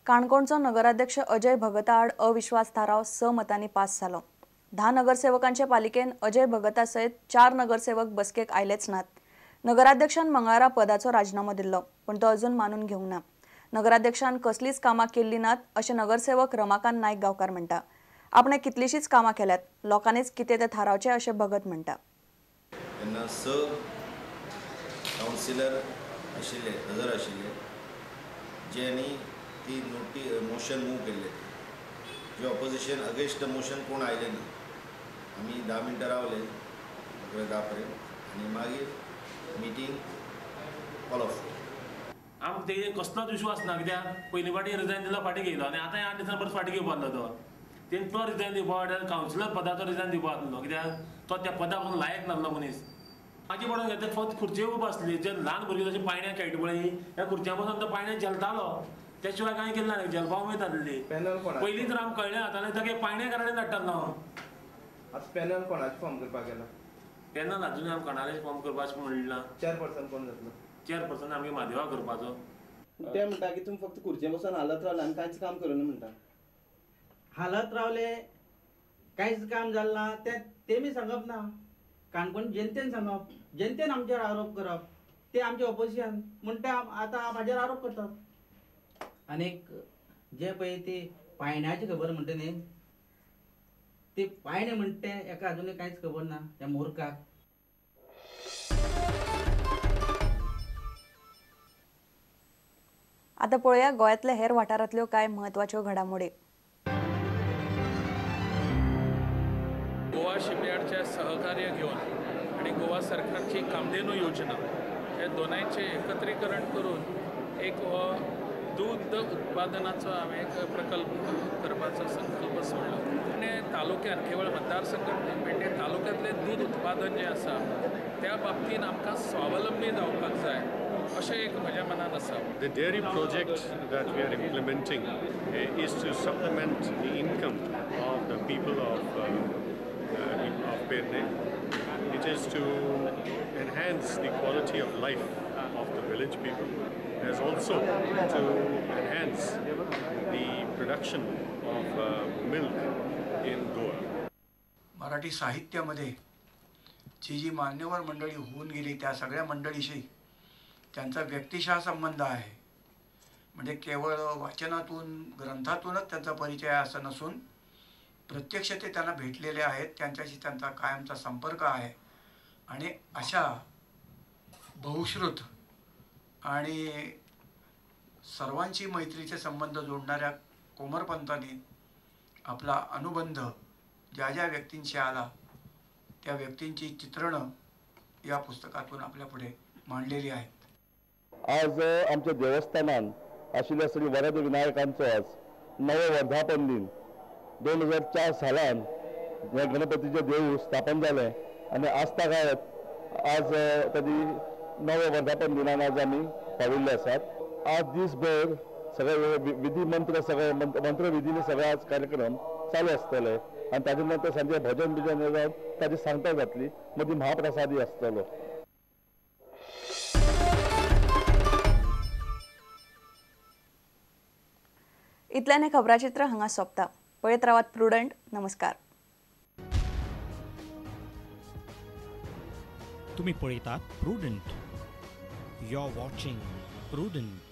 काणकोणचो नगराध्यक्ष अजय भगता आड अविश्वास थाराव 6 मतांनी पास जालो। 10 नगरसेवकांचे पालिकेन अजय भगता सयत 4 नगरसेवक बसकेक आयलेच नात। नगराध्यक्षान मंगळारा पदाचो राजीनामो दिल्लो, पूण तो अजून मानून घेवंक ना। नगराध्यक्षान कसलीच कामां केल्ली नात अशें नगरसेवक रमाकांत नायक गांवकार म्हणटा। आपणे कितलीशीच कामां केल्यात, लोकांनीच कितें तें थारावचें अशें भगत म्हणटा। तेन्ना 6 कावन्सिलर आशिल्ले, हजर आशिल्ले, ज्यांनी ती नोटी मोशन मूव केल्ले। जे ऑपोजिशन अगेन्स्ट the motion कोण आयले ना। आमी 10 मिनटां रावले 11:10 पर्यंत आनी मागीर मिटींग कॉल ऑफ। आमकां तेजेर कसलोच विश्वास ना, कित्याक पयलीं फावटी रिजायन दिलो, फाटीं घेयलो आनी आतां 8 दिसां परत फाटीं घेवपा आसलो तो। तेणें तो रिजायन दिवपा वाट्यार कावन्सिलर पदाचो रिजायन दिवपा आसलो, कित्याक तो त्या पदाक लायक नासलो मनीस। म्हाजी पडोवन घेता फक्त खुर्चेर उबो आसली, जे ल्हान भुरगीं जशें पायण्यां खेळटा पळय, ह्या खुर्च्यां बसून तो पायण्यां झेलतालो, त्या शिवाय कांय केलें ना, झेलपा उमेद आसली। पयलीं तर आमकां कळ्ळें आतां ताका पायण्यां घरा धाडटालो हांव। आतां पॅनल कोणाचें फॉर्म करपाक गेला? पॅनल अजून आमी कोणालें फॉर्म करपाचें म्हणलें ना। चेअरपर्सन कोण जातलो? चेअरपर्सन आमगे म्हादेवा करपाचो। ते म्हणटा की तुमी फक्त खुर्चे बसून हालत रावले आनी कांयच काम करूना म्हणटा। हालत रावले, कांयच काम जालें ना तेमी सांगप ना, काणकोण जनतेन सांगप, जनतेन आमचेर आरोप करप, ते आमचे ऑपोजिशन म्हण ते आतां म्हाजेर आरोप करतात। आनीक जे पळय ती पायण्याची खबर म्हणटा न्ही, ती पायणे म्हणटा तें एका अजुनूय कांयच खबर ना त्या मुर्खाक। आतां पळोवया गोंयांतल्या हेर वाठारांतल्यो कांय म्हत्वाच्यो घडामोडी। गोवा शिपयार्डचे सहकार्य घेवन आनी गोवा सरकारची कामधेनू योजना हे दोनांयचें एकत्रीकरण करून एक हो दूद उत्पादनाचो हांवें एक प्रकल्प करपाचो संकल्प सोडलो। पेडणे तालुक्यान केवळ मतदारसंघात न्हय, पेडणे तालुक्यांतलें दूद उत्पादन जें आसा त्या बाबतीन आमकां स्वावलंबी जावपाक जाय अशें एक म्हज्या मनान आसा। The dairy project that we are implementing is to supplement the income of the people of Pernem. It is to enhance the quality of life of the village people, as also to enhance the production of milk in Goa. Marathi साहित्यामध्ये जी जी मान्यवर मंडळी होऊन गेली त्या सगळ्या मंडळीशी त्यांचा व्यक्तिशः संबंध आहे। म्हणजे केवळ वाचनातून ग्रंथातूनच त्यांचा परिचय असं नसून प्रत्यक्ष ते त्यांना भेटलेले आहेत, त्यांच्याशी त्यांचा कायमचा संपर्क आहे। आणि अशा बहुश्रुत आणि सर्वांशी मैत्रीचे संबंध जोडणाऱ्या कोमरपंतांनी आपला अनुबंध ज्या ज्या व्यक्तींशी आला त्या व्यक्तींची चित्रणं या पुस्तकातून आपल्यापुढे मांडलेली आहेत। आज आमच्या देवस्थानान आशिल्ल्या श्री वरद विनायकांचो आज नवो वर्धापन दिन 2004 सालान हे गणपतीचें देवूळ स्थापन जालें आनी आजतागायत आज ताजी नव्या वर्धापन दिनान आज आमी पाविल्ले आसात। आज दीसभर सगळे विधी मंत्र सगळे मंत्रविधीने सगळे आज कार्यक्रम चालू आसतले आनी ताजे नंतर सांजे भजन बिजन जावन ताजी सांगता जातली, मदीं महाप्रसादी आसतलो। इतल्यान हें खबराचित्र हांगा सोंपता। पळयत रावात प्रुडंट। नमस्कार। तुम्ही पळयतात Prudent. You are watching Prudent.